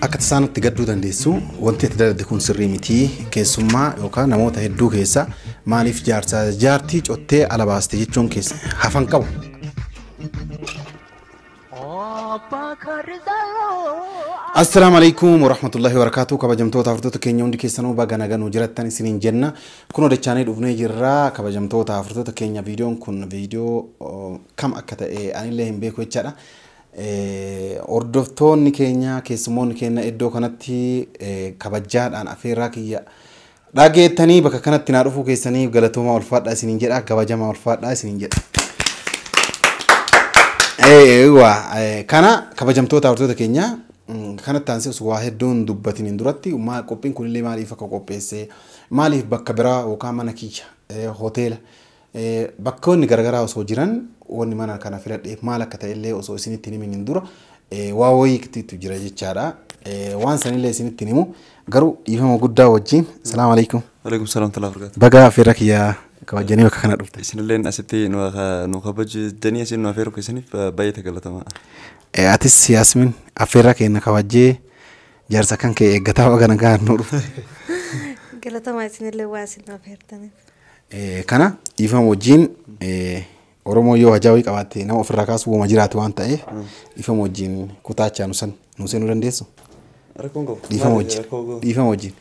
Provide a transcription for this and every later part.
Akka tasaanatti gadduu dandeessu wanti itti dalagde kun sirrii miti keessummaa yookaan namoota hedduu keessa maaliif jaarsaa jaartii cottee ala baaste jechuun keessa hafan qabu. Assalaamu alaikum warahmatullahi wabarakatuh. Kabajamtoota hordoftoota keenya hundi keessanuu baga nagaan jirattan isiniin jenna. Kun odechaanii dhufnee jirra. Kabajamtoota hordoftoota keenya viidiyoon kun viidiyoo kam akka ta'e anillee hin beeku jechaadha. Hordoftoonni keenya keessummoonni keenya iddoo kanatti kabajaadhaan afeerraa kiyya dhageettanii bakka kanatti naa dhufuu keessanii galatoomaa ulfaadhaa isiniin jedha. Kabajamaa ulfaadhaa isiniin jedha. Kana kabajamtoota hordoftoota keenya kanatti aansee osoo waa hedduun dubbatiniin duratti qophiin kunillee maaliif akka qopheesse maaliif bakka biraa yookaan mana kiyya hoteela bakkoonni garaagaraa osoo jiran wanni mana kana filadheef maal akka ta'ellee osoo isinitti hin himiniin dura waa wayiitu jira jechaadha. Waan sanillee isinitti himu garuu dhiifama guddaa wajjin. Salaamu alaikum. Alaikum salaam wa rahmatullahi. Baga afeerra kiyya kabajanii bakka kana dhufte. Isinilleen asitti nu kabajjanii isin nu afeeruu keessaniif baay'ee galatama. Atis Yaasmin affeerraa keenya kabajjee jaarsa kan kee eeggataa baga nagaan nu dhufte. Galatamaa isinillee waa isin afeertaniif. Kana dhiifama wajjin Oromoo yoo hajaawii qabaatte nama ofirraa kaasuu uuma jiraatu waan ta'eef dhiifama wajjin kutaachaa nu san nu seenuu dandeessu. Rakkoon qabu. Dhiifama wajjin. Dhiifama wajjin.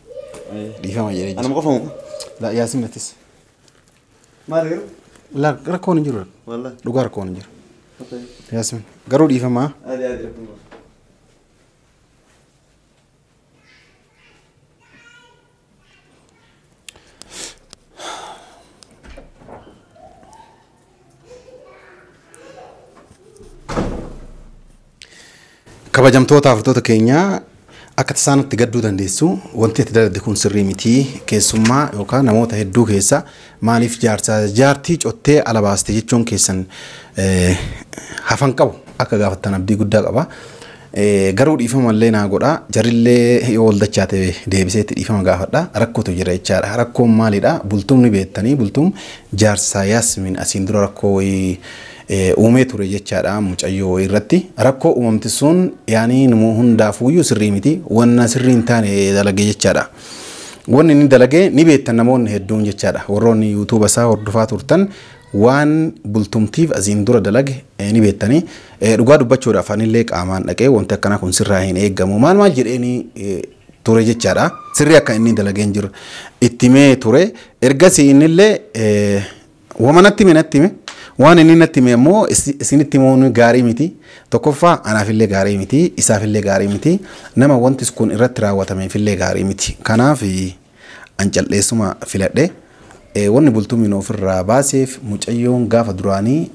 Dhiifama jedhee jira. Anuma qofa moo? La Yaasmin atis. Maal garuu? La rakkoon hin jiru. Wallaahi. Dhugaa rakkoon hin jiru. Yaasmin garuu dhiifamaa. Adi adi rakkoon qabu. Kabajamtoota hordoftoota keenya akka tasaanatti gadduu dandeessu wanti itti dalagde kun sirrii miti keessummaa yookaan namoota hedduu keessa maaliif jaarsaa jaartii cottee ala baaste jechuun keessan hafan qabu akka gaafattan abdii guddaa qaba. Garuu dhiifama illee naa godha jarillee yoo wal dachaate deebiseetti dhiifama gaafadha rakkootu jira jechaadha. Rakkoon maalidha? Bultumni beektanii bultum jaarsaa Yaasmin asiin dura rakkoo wayii uumee ture jechaadha mucayyoo irratti. Rakkoo uumamti sun yaanii nama hundaafuyyuu sirrii miti wanna sirrii hin taane dalage jechaadha. Wanni inni dalage ni beektan namoonni hedduun jechaadha. Warroonni yuutuuba isaa hordofaa turtan waan bultumtiif asiin dura dalage ni beektanii. Dhugaa dubbachuudhaaf anillee qaamaan dhaqee wanti akkanaa kun sirraa hin eeggamu maal maal jedheeni ture jechaadha. Sirrii akka inni dalagee hin jiru itti himee ture. Ergasii innillee wama natti hime natti hime. Waan inni natti hime immoo isinitti himuun gaarii miti. Tokkoffaa anaafillee gaarii miti, isaafillee gaarii miti, nama wanti kun irratti raawwatameefillee gaarii miti. Kanaaf an calleessuma filadhe. Wanni bultumiin ofirraa baaseef mucayyoon gaafa duraanii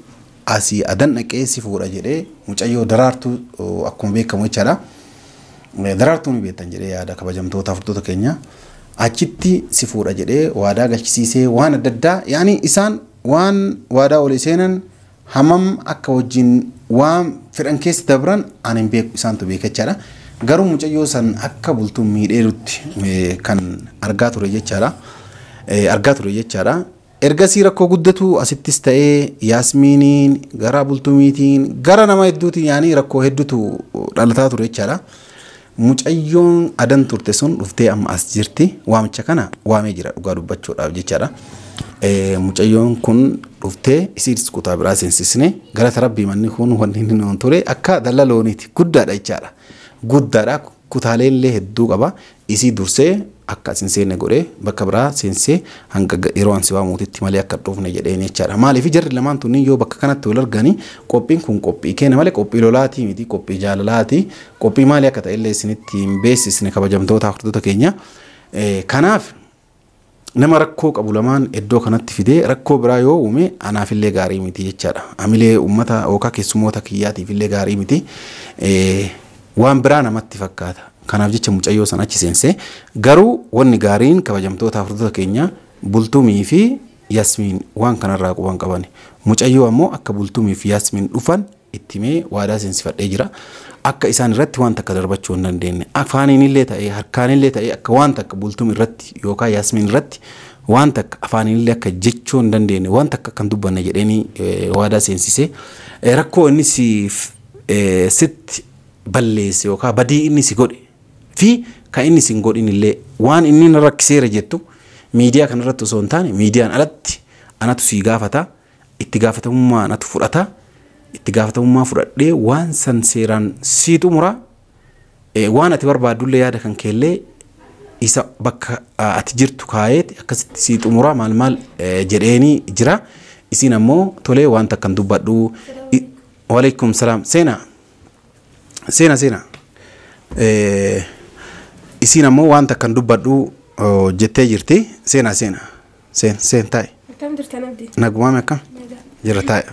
asii adan dhaqee si fuudha jedhee mucayyoo daraartuu akkuma beekamu jechaadha. Daraartuu ni beektan jedhee yaada kabajamtoota hordoftoota keenya. Achitti si fuudha jedhee waadaa galchisiisee waan adda addaa yaani isaan waan waadaa olii seenan hammam akka wajjin waan fedhan keessa dabran ani hin beeku isaantu beeka jechaadha. Garuu mucayyoo san akka bultuun miidheerutti kan argaa ture jechaadha. Argaa ture jechaadha. Ergasii rakkoo guddatu asittis ta'ee Yaasmiiniin gara bultumiitiin gara nama hedduutiin yaanii rakkoo hedduutu dhalataa ture jechaadha. Mucayyoon adan turte sun dhuftee amma as jirti. Waamicha kana waamee jira dhugaa dubbachuudhaaf jechaadha. Mucayyoon kun dhuftee isiinis kutaa biraa seensisne galata rabbii manni kun wanni inni nuun ture akka dallaa looniiti guddaadha jechaadha. Guddaadha kutaalee illee hedduu qaba. Isii dursee akka asin seenne godhee bakka biraa seensee hanga yeroo ansi waamuutitti malee akka dhufne jedheen jechaadha. Maaliif jarri lamaan tunniin yoo bakka kanatti wal arganii qophiin kun qophii keenya malee qophii lolaatii miti qophii jaalalaati qophii maalii akka ta'e illee isinitti hin beeksisne kabajamtoota hordoftoota keenya. Kanaaf nama rakkoo qabu lamaan iddoo kanatti fidee rakkoo biraa yoo uume anaafillee gaarii miti jechaadha. Amilee uummata yookaan keessummoota kiyyaatiifillee gaarii miti. Waan biraa namatti fakkaata. Kanaaf jecha mucayyoo san achi seensee garuu wanni gaariin kabajamtoota hordoftoota keenya bultumii fi Yaasmiin waan kanarraa quban qaban. Mucayyoo ammoo akka bultumii fi Yaasmiin dhufan itti himee waadaa seensifadhee jira. Akka isaan irratti waan takka darbachuu hin dandeenye. Afaaniin illee ta'ee harkaan illee ta'ee akka waan takka bultum irratti yookaan Yaasmiin irratti Waan takka afaanillee akka jechuu hin dandeenye, waan takka akka hin dubbanne jedheenii waadaa seensisee, rakkoo inni sitti balleesse yookaan badii inni si godhe fi kan inni si hin godhin illee, waan inni na rakkiseera jettu miidiyaa kanarratti osoo hin taane miidiyaan alatti anatu sii gaafata, itti gaafatamummaa anatu fudhata, itti gaafatamummaa fudhadhee waan san seeraan sii xumura, waan ati barbaaddullee yaada kan keellee isa bakka ati jirtu kaayeeti akkasitti sii xumura maal maal jedheenii jira. Isin ammoo tolee, waan takkan dubbadhu. Waalaikum salaam. Seenaa. Seenaa seenaa. Isin ammoo waan takkan dubbadhu jettee jirti. Seenaa seenaa. Seen seen taa'e. Akkam jirtan, Abdii? Nagumaame, akkam? Nagaa. Jira, taa'e.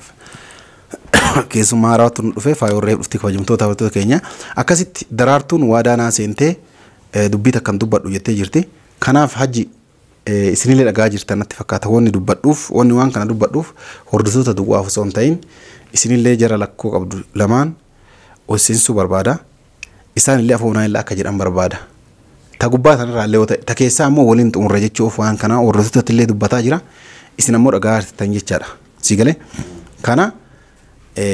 Keessumaa haaraatu nu dhufee faayorree dhufti. Kabajamtoota hawwattoota keenya, akkasitti Daraartuun waadaa naa seentee dubbii takkan dubbadhu jettee jirti. Kanaaf hajji, isinillee dhagaa jirtan natti fakkaata. Wanni dubbadhuuf, wanni waan kana dubbadhuuf hordoftoota duwwaaf osoo hin ta'in isinillee jara lakkoo qabdu lamaan ol seensisuu barbaada. Isaanillee afoonaa illee akka jedhan barbaada. Ta gubbaa sanarraa illee yoo ta'e, ta keessaa ammoo waliin xumurra jechuuf waan kana hordoftootatti illee dubbataa jira. Isin ammoo dhagaa jirtan jechaadha. Si galee? Kana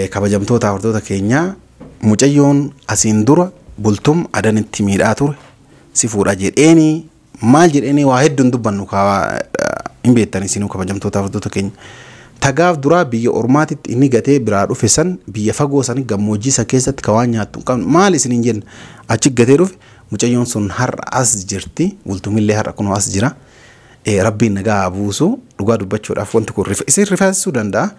kabajamtoota hordoftoota keenyaa, mucayyoon asiin dura Bultum Adanitti miidhaa ture si fuudha jedheeni maal jedheeni waa hedduun dubbannu kaawaa hin beektan isinuu, kabajamtoota hordoftoota keenya. Tagaaf duraa biyya ormaatitti inni gatee biraa dhufe san, biyya fagoo san, gammoojjii san keessatti ka waan nyaattu hin qabne maal isin hin jenne achi gatee dhufe. Mucayyoon sun har'a as jirti, Bultumillee har'a kunoo as jira. Rabbiin nagaa haa buusu. Dhugaa dubbachuudhaaf wanti kun isin rifaasisuu danda'a.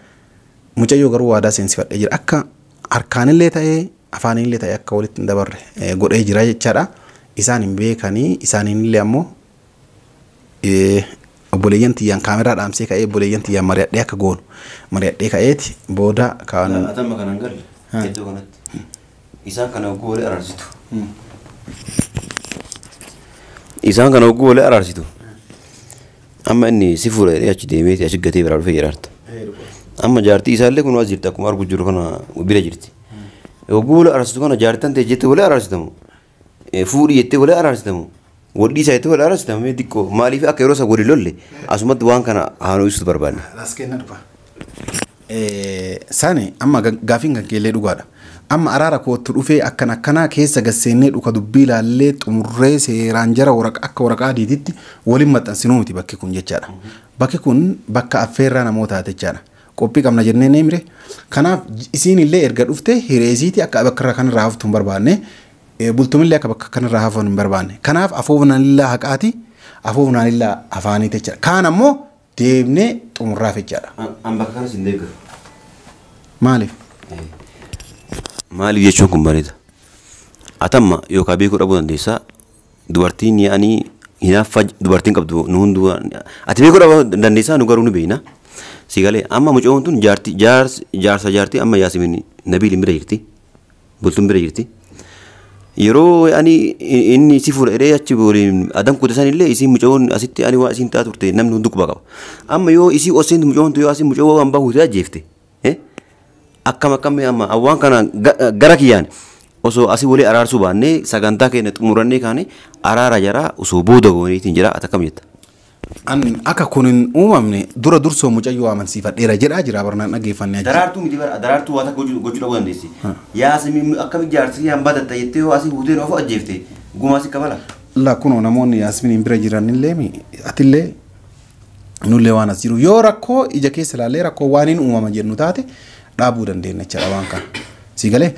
Mucayyoo garuu waadaa seensifadhee jira. Akka harkaanillee ta'ee afaanillee ta'ee akka walitti hin dabarre godhee jira jechaadha. Isaan hin beekanii, isaaniinillee ammoo obboleeyyan tiyyaan kaameraa dhaamsee ka'ee obboleeyyan tiyyaan mari'adhee akka goonu mari'adhee ka'eeti booda kaan. Atama kanan galle iddoo kanatti. Isaan kana hogguu walii araarsitu. Isaan kana hogguu walii araarsitu. Amma inni si fuudha jedhee achi deemeeti achi gatee biraa dhufee jiraarta. Amma jaartii isaallee kun as jirti, akkuma argu jiru kana bira jirti. Hogguu walii araarsitu kana jaartii tan ta'e jettee walii araarsitamu. Fuudhii jettee walii araarsitamu. Wal dhiisaa jettee walii araarsitamu, mee xiqqoo maaliif akka yeroo isa walii lolle asumatti waan kana haanuu ibsutu barbaanne. As kenna dhufa. Sani amma gaafiin kan keellee dhugaadha. Amma araara kootu dhufee akkan akkanaa keessa gasseennee dhuka dubbii ilaallee xumurree seeraan jara waraqa akka waraqaa adiititti waliin maxxansinuu miti bakki kun jechaadha. Bakki kun bakka affeerraa namootaati jechaadha. Qophii qabna jennee neemire. Kanaaf isiin illee erga dhufte hireesiiti akka bakka irraa kanarraa haftu hin barbaanne. Bultumillee akka bakka kanarraa hafan hin barbaanne. Kanaaf afoofnaan haqaati, afoofnaan afaaniiti jechaadha. Kaan ammoo deemnee xumurraaf jechaadha. An bakka kanas hin deeggaru. Maaliif? Maaliif jechuun kun bareeda. Atamma yookaan beekuu dhabuu dandeessaa. Dubartiin yaa'anii hinaaffaa dubartiin qabdu nu hunduu ati beekuu dhabuu dandeessaa, nu garuu nu beekna. Si galee? Amma mucayyoon tun jaartii jaarsa jaartii amma Yaasimin Nabiil bira jirti. Bultuun bira jirti. Yeroo ani inni si fuudha jedhee achi waliin adan kute san illee isiin mucayyoon asitti ani waa isiin ta'a turte namni hundi quba qaba. Amma yoo isii oseen mucayyoon yoo asii mucayyoo waan bahuute ajjeefte. Akkam akkam amma waan kana gara kiyyaan osoo asii walii araarsuu baannee sagantaa keenya xumurannee kaane araara jaraa osoo booda gooniitiin jira, ati akkam jetta? An akka kun hin uumamne dura dursoo mucayyoo amansiifadheera jedhaa jira barnaan dhaggeeffannee achi. Daraartuu miti bara, daraartuu waa takka gochuu dhabuu dandeessi. Yaasmin akkami jaarsi yaan badatta jettee yoo asii huutee ofu ajjeefte gumaa si kabala. La, kunoo namoonni Yaasminiin bira jiranillee atillee nullee waan as jiru yoo rakkoo ija keessa ilaallee rakkoo waan hin uumama jennu taate dhaabuu dandeenya jechaadha waan kana. Si galee?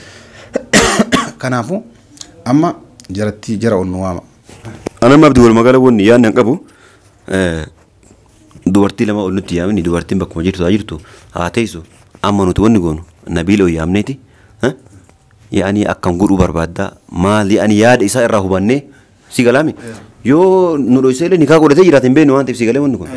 Kanaafuu amma jaratti jara ol nu waama. Ana amma, Abdii, walumaa gala wanni yaadni an qabu dubartii lama ol nutti yaamni, dubartiin bakkuma jirtu haa jirtu haa teessu. Amma nuti wanni goonu Nabiil ol yaamneeti yaa'anii akkam godhuu barbaaddaa maal yaa'anii yaada isaa irraa hubannee, si galaami, yoo nu dhoysee illee nikaa godhatee jiraate hin beeknu waan ta'eef, si galee wanni kun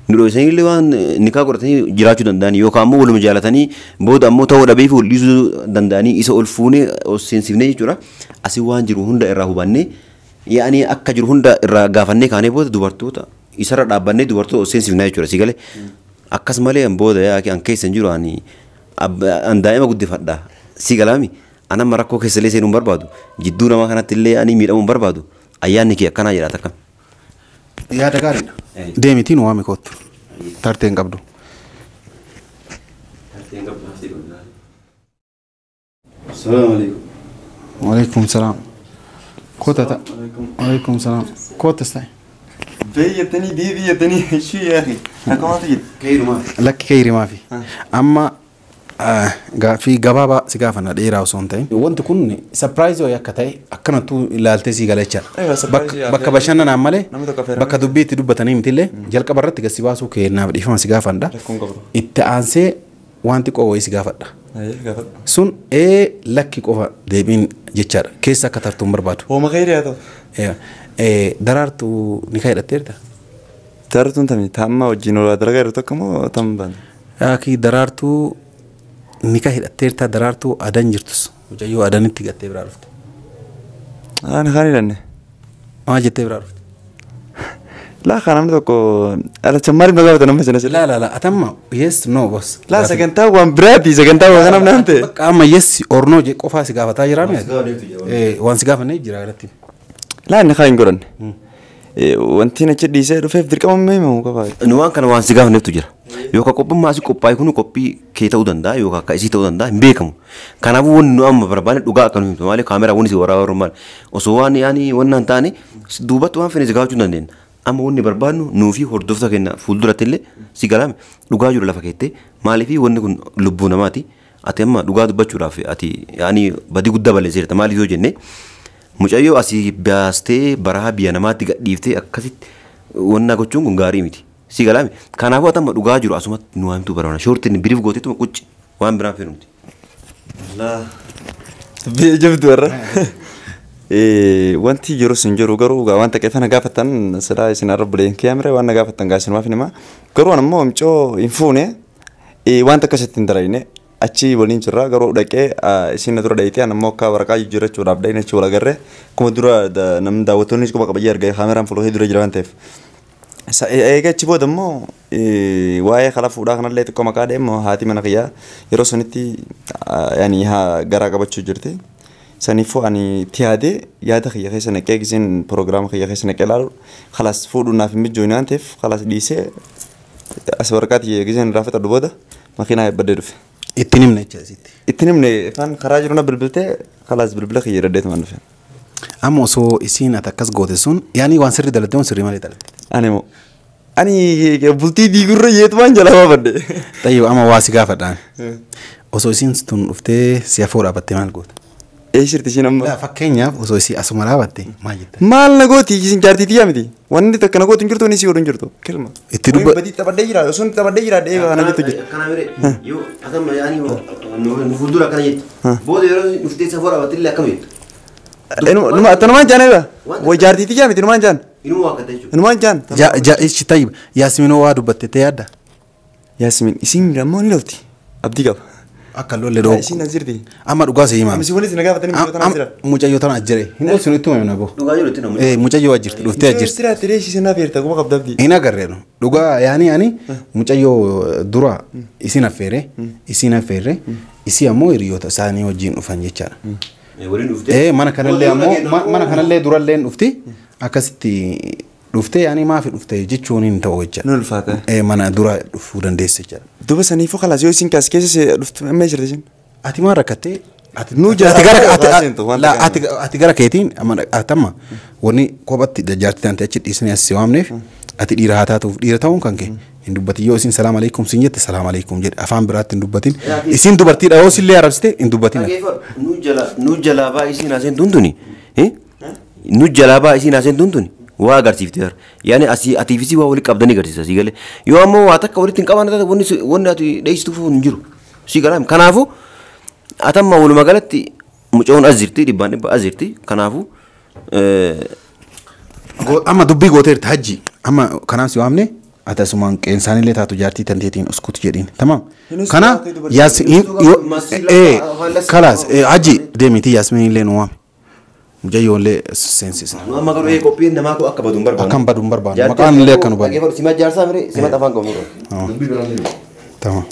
nu dhoysanii illee waan nikaa godhatanii jiraachuu danda'anii yookaan ammoo waluma jaalatanii booda ammoo ta'uu dhabee fi wal dhiisuu danda'anii isa ol fuunee ol seensifnee jechuudha. Asii waan jiru hunda irraa hubannee yaa'anii akka jiru hunda irraa gaafannee kaanee booda dubartoota isarra dhaabbannee dubartoota ol seensifnaa jechuudha, si galee. Akkas malee an booda yaa an keessa hin jiru, ani an daa'ima guddifadha, si galaami. An amma rakkoo keessa illee seenuu hin barbaadu, jidduu namaa kanatti illee ani miidhamuu hin barbaadu. Ayyaanni kee akkanaa jedha takka. Yaada gaariidha. Deemitiin waami kootu. Tartee hin qabdu. Salaamu alaikum. Waalaikum salaam. Koota ta'a. Waalaikum salaam. Koota ta'a. Beeyyatanii deebiyyatanii ishii yaaqi. Akkamaatu jira. Keeyrumaa. Lakki keeyrimaa fi. Amma gaaffii gabaabaa si gaafanna dheeraa osoo hin ta'in. Wanti kun sapiraayizii wayii akka ta'e akkanattuu ilaaltee si gala jechaadha. Bakka bashannanaan malee bakka dubbii itti dubbatanii mitillee jalqaba irratti gadi baasuu kennaaf dhiifama si gaafandha. Itti aansee waan xiqqoo wayii si gaafadha. Sun lakki qofa deebiin jechaadha. Keessa akka tartuun barbaadu. Hooma khayrii haa ta'u. Daraartuu ni kaa'idhatteerta? Daraartuun tamii taamma wajjin olaa dalagaa yeroo tokko moo tam baana? Akii daraartuu ni kaa'idhatteerta daraartuu adan jirtus mucayyoo adanitti gattee biraa dhufte. Ani kaan hidhanne. Maal jettee biraa dhufte? Laa kan namni tokko alacha maaliif na gaafata nama sana sila? Laa laa atamma yes no boss. Laa sagantaa waan biraati sagantaa waan kanaaf naan ta'e. Bakka amma yes or no jee qofaa si gaafataa jiraa mi? Waan si gaafannee jira irratti. Laa inni kaan hin godhanne. Wanti achi dhiisee dhufeef dirqama himamu qaba. Nu waan kana waan si gaafannetu jira. Yookaan qophummaa asii qophaa'e kun qophii kee ta'uu danda'a yookaan akka isii ta'uu danda'a hin beekamu. Kanaafuu wanni nu amma barbaanne dhugaa akka nu himtu malee kaameraa wanni si waraabaa maal osoo waan yaani wanna hin taane duubatti waan fene si gaafachuu hin dandeenya. Amma wanni barbaannu nuu fi hordoftoota keenya fuulduratti illee si galaame dhugaa jiru lafa keettee maaliif wanni kun lubbuu namaati. Ati amma dhugaa dubbachuudhaaf ati yaani badii guddaa balleesseerta maaliif yoo jenne mucayyoo asii baastee baraa biyya namaatti gadhiiftee akkasitti wanna gochuun kun gaarii miti. Si galaame kanaafuu ati amma dhugaa jiru asumatti nu waamtu barbaanna shoortiin biriif gooteetuma qucci waan biraan fedhumti. Biyya jabdu warra. Wanti jiru sun jiru garuu waan ta'eef na gaafatan silaa isin arra buleen kiyaamire waan na gaafatan gaasinumaaf nima garuu an ammoo micoo hin fuune waan takka sitti hin darayne achi waliin jirra garuu dhaqee isin dura dhayitee an ammoo akka waraqaa jijjiirrachuudhaaf dhayine achi wal agarre akkuma dura namni daawwattoonnis quba qabayyee argee kaameraan fuullee dura jira waan ta'eef. Egaa achi booda immoo waa'ee kala fuudhaa kanallee xiqqoo maqaa deemu haati mana kiyyaa yeroo sanitti yaani garaa qabachuu jirti. Saniifuu ani itti yaadee yaada kiyya keessa naqee giseen piroogiraama kiyya keessa naqee ilaalu khalaas fuudhuun naaf hin mijoone waan ta'eef khalaas dhiisee as waraqaa tiyya giseen irraa fixadhu booda makiinaa eebbadee dhufe. Ittiin himne jecha asitti. Ittiin himne afaan karaa jiru na bilbiltee khalaas bilbila kiyya hidhadheetumaan dhufe. Amma osoo isiin ati akkas goote sun yaani waan sirrii dalattee waan sirrii malee dalatte. Ani moo ani bultii diigurra yeetumaan jalaa baafadhe. Tayyoo amma waa si gaafadhaan. Osoo isiin tun dhuftee si afoo dhaabattee maal goota? Eessirti isiin amma? Fakkeenyaaf osoo isii asuma dhaabatte maal jetta? Maal na gooti isin jaartii tiyyaa miti. Wanni takka na gootu hin jirtu wanni isii godhu hin jirtu. Kilma. Itti dubba. Badii taphadhee jira osoo taphadhee jira dheeba kana jettu jira. Akkana mire yoo atamma yaani nu fuuldura akkana jettu. Booda yeroo dhuftee si afoo dhaabatte illee akkam jettu? Numa attanumaan jaan eeba. Way jaartii tiyyaa miti numaan jaan. Inuma waa akkata jechuudha. Numaan jaan. Ja ishi tayyib Yaasminoo waa dubbatte ta'e yaadda? Yaasmin isin ammoo ni lolti. Abdii qaba. Akka lolle dhoo. Isin as jirti. Amma dhugaa si himaa. Amma si waliin si gaafatanii mucayyoo tana as jira. Mucayyoo tana as jire. Hin dhoksinu ittuma himna boo. Dhugaa jiru itti namu. Mucayyoo as jirti dhuftee as jirti. Sira tiree ishee naaf eerta kuma qabda abdii. Hin agarree nu. Dhugaa yaani ani mucayyoo dura isin affeere isin affeerre isii ammoo hiriyoota isaanii wajjin dhufan jechaadha. Waliin dhuftee. Mana kanallee ammoo mana kanallee durallee dhufti akkasitti dhuftee yaani maafi dhuftee jechuun hin ta'u jechaadha. Nu ulfaata. Mana dura dhufuu dandeesse jechaadha. Duba saniifuu khalaas yoo isin kaas keessa dhuftu amma jirti isin. Ati maal rakkattee? Nu Ati gara keetiin atamma wanni kophatti jaartii taante achi dhiisanii as si waamneef ati dhiira haa taatuuf dhiira ta'uun kan kee hin dubbatin yoo isin salaam alaikum sin jette salaam alaikum jedhe afaan biraatti hin dubbatin isin dubartiidha yoo sillee arabsite hin dubbatin. Nu jalaa baa isiin haaseen tuntuni nu jalaa baa isiin haaseen tuntuni waa agarsiifte yaani asii atiifisii waa walitti qabdanii agarsiisa si galee yoo ammoo waa takka walitti hin qaban taate wanni ati dheessituuf hin jiru si galaam kanaafuu atamma walumaa galatti mucoon as jirti dhibbaan dhibba as jirti kanaafuu. Amma dubbii gooteerti hajji amma kanaaf si waamne ati asumaan qeensaanillee taatu jaartii tanteetiin uskutu jedhiin tamaam kana yaasmin kalaas hajji deemitii yaasminillee nu waame mucayyoollee seensisa. Nu amma garuu qophiin namaa koo akka badu hin barbaannu. Akka badu hin barbaannu maqaan illee akka nu badu. Sima jaarsaa mire sima afaan qabu. Dubbii biraan jiru. Tamaam.